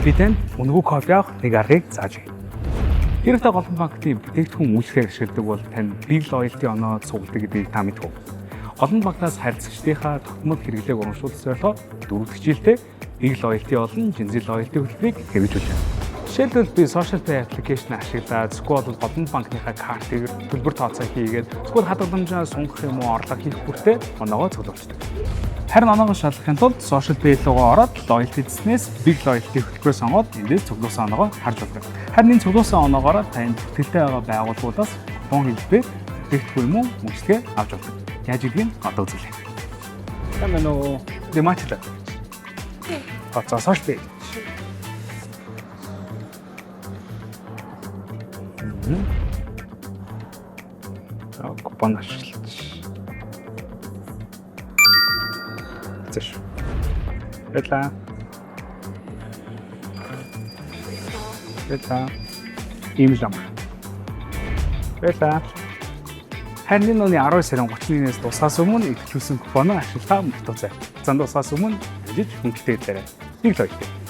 Би танд үнэгүй кофе авах нэг аргыг зааж өгье. Хэрэг та Голомт банкны бүтээгдэхүүн үйлчлэгээр ашигладаг бол тань Big Loyalty оноо цугладаг гэдгийг та мэдэх үү? Голомт банкнаас харилцагчдынхаа тогтмол хэрэглээг урамшуулах зорилгоор 4 дахь жилдээ Big Loyalty болон Gen Z Loyalty хөтөлбөрийг хэрэгжүүлж байна. Жишээлбэл, би Social Pay application ашиглаад, эсвэл бол Голомт банкныхаа картыг төлбөр тооцоо хийгээд, эсвэл хадгаламжаа сунгах юм уу, орлого хийх бүртээ оноогоо цуглуулдаг. Харин оноогоо шалгахын тулд Social Pay руугаа ороод Loyalty цэснээс Big Loyalty хөтөлбөрөө сонгоод эндээс цуглуулсан оноогоо харж болдог. Харин энэ цуглуулсан оноогоороо танд ихтгэлтэй байгаа байгууллагуудаас купон хэлбэрээр бүтээгдэхүүн юм уу, үйлчилгээ авч болдог. Яаж гэдгийг одоо үзүүлье. Сайн байна уу? Дэмачлаа. За, Social Pay. За, купон ашиглаж. Зэш. Баярлалаа. Баярлалаа. Ийм л амар. Баярлалаа. Харин энэ оны 12 сарын 31-ээс дуусахаас өмнө идэвхжүүлсэн купоноо ашиглахаа мартуузай. Зан дуусахаас өмнө амжиж хөнгөлтэй хэлээрэй. Нэг л хоёртой.